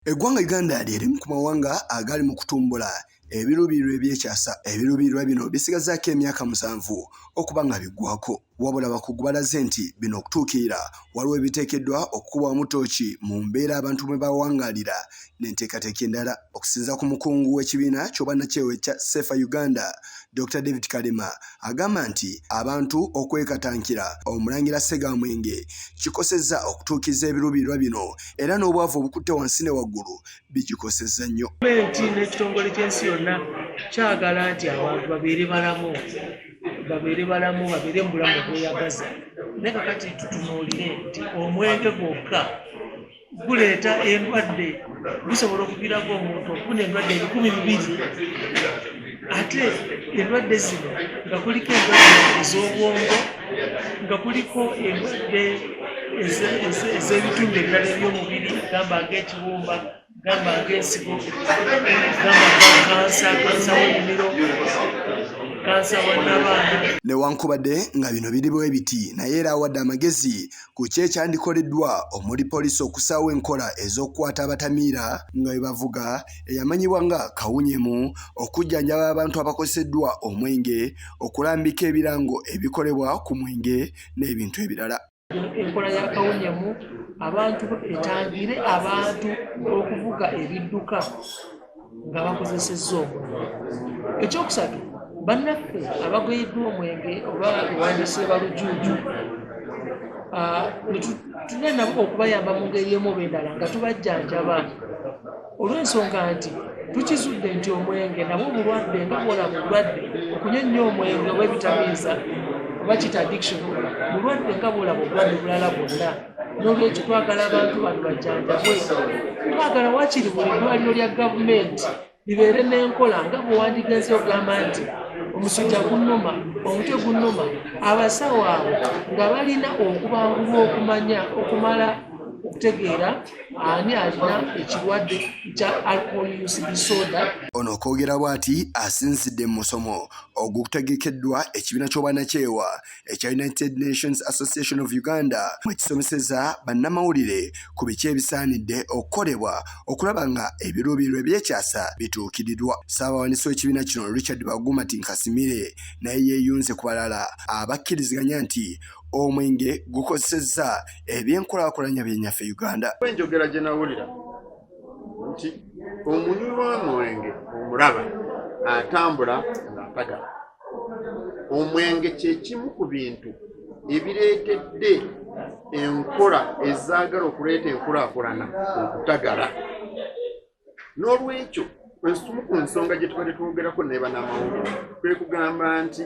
Eggwanga Uganda lye limu ku mawanga agali mu kutumbula ebiruubirirwa eby'ekyasa. Ebiruubirirwa bino bisigazaako emyaka 7 okuba nga biggwako. Wabula abakugu balaze nti bino okutuukirira waliwo ebiteekeddwa okukubwamu ttooki mu mbeera abantu mwe bawangaalira n'enteekateeka endala. Okusinziira ku mukungu w'ekibiina ky'obwannakyewa ekya Safer Uganda, Dokita David Kalema agamba nti abantu okwekatankira Omulangira Ssegamwenge kikosezza okutuukiriza ebiruubirirwa bino era n'obwavu obukutte wansi ne waggulu bigikosezza nnyo. Gavumenti n'ekitongole ky'ensi yonna kyagala nti abantu babeere balamu, babeere balamu, babeere mu bulamu obweyagaza. Naye kakati tutunuulire nti omwenge gwokka guleeta endwadde, gusobola okuviirako omuntu okufuna endwadde 2000. Ate endwadde zino nga kuliko endwadde ez'obwongo, nga kuliko endwadde ez'ebitundu ebirala eby'omubiri, gamba ng'ekibumba, gamba ng'ensigo, gamba nga kansa, kansa w'omumiro, kansa wa nnabaana. Newankubadde nga bino biri bwe biti, naye era awadde amagezi ku ki ekyandikoleddwa omuli poliisi okussaawo enkola ez'okukwata abatamiira nga bwe bavuga eyamanyibwa nga kawunyemu, okujjanjaba abantu abakoseddwa omwenge, okulambika ebirango ebikolebwa ku mwenge n'ebintu ebirala. Enkola ya kawunyemu abantu etangire abantu okuvuga ebidduka nga bakozesezza omwenge. Ekyokusatu, bannaffe abagoyeddwa omwenge oba ewandiise balujuuju, tulina nabo okubayamba mu ngeri emu oba endala nga tubajjanjaba, olw'ensonga nti tukizudde nti omwenge nabwo bulwadde nga bw'olaba obulwadde, okunywa ennyo omwenge oba ebitamiiza oba kita addiction bulwadde nga bw'olaba obulwadde obulala bwonna. N'olwekyo twagala abantu bano bajjanjabwe, twagala waakiri buli ddwaliro lya gavumenti libeere n'enkola nga bwe wandigenze ogamba nti omusujja gunnuma, omutwe gunnuma, abasawo abo nga balina okubangulwa okumanya okumala okutegeera ani alina ekirwadde kya alcohol use disorder. Ono okwogera bw'ati asinzidde mu musomo ogutegekeddwa ekibiina ky'obwannakyewa ekya United Nations Association of Uganda mwe kisomeseza bannamawulire ku biki ebisaanidde okukolebwa okulaba nga ebiruubirirwa eby'ekyasa bituukirirwa. Ssaabawandiisi w'ekibiina kino Richard Baguma Tinkasimire naye yeeyunze ku balala abakkiriziganya nti omwenge gukosezza ebyenkulaakulanya byennyaffe Uganda. Enjogera gye nawulira nti omunywi w'omwenge omulaba atambula ng'atagala. Omwenge kye kimu ku bintu ebireetedde enkola ezaagala okuleeta enkulaakulana okutagala. N'olwekyo ensumu ku nsonga gye tubadde twogerako ne bannamawulire kwe kugamba nti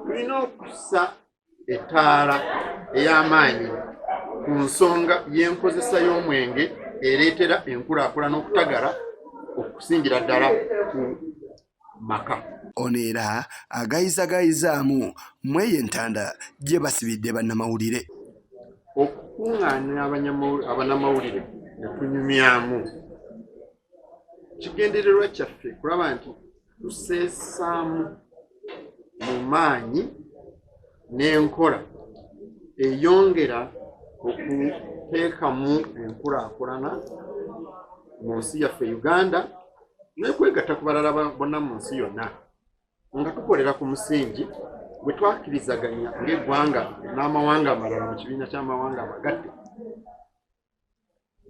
tulina okussa ettaala ey'amaanyi ku nsonga y'enkozesa y'omwenge ereetera enkulaakulana okutagala okusingira ddala ku maka. Ono era agayizagayizaamu mu eyo entanda gye basibidde bannamawulire. Okukuŋŋaanya abannamawulire ne tunyumyamu kigendererwa kyaffe kulaba nti tuseesaamu mu maanyi n'enkola eyongera okuteekamu enkulaakulana mu nsi yaffe Uganda n'okwegatta ku balala bonna mu nsi yonna nga tukolera ku musingi gwe twakkirizaganya ng'eggwanga n'amawanga amalala mu kibiina ky'amawanga amagatte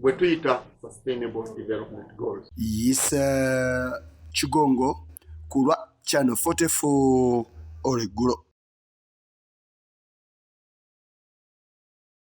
bwe tuyita Sustainable Development Goals. Yisa Kigongo ku lwa Channel 44 olweggulo.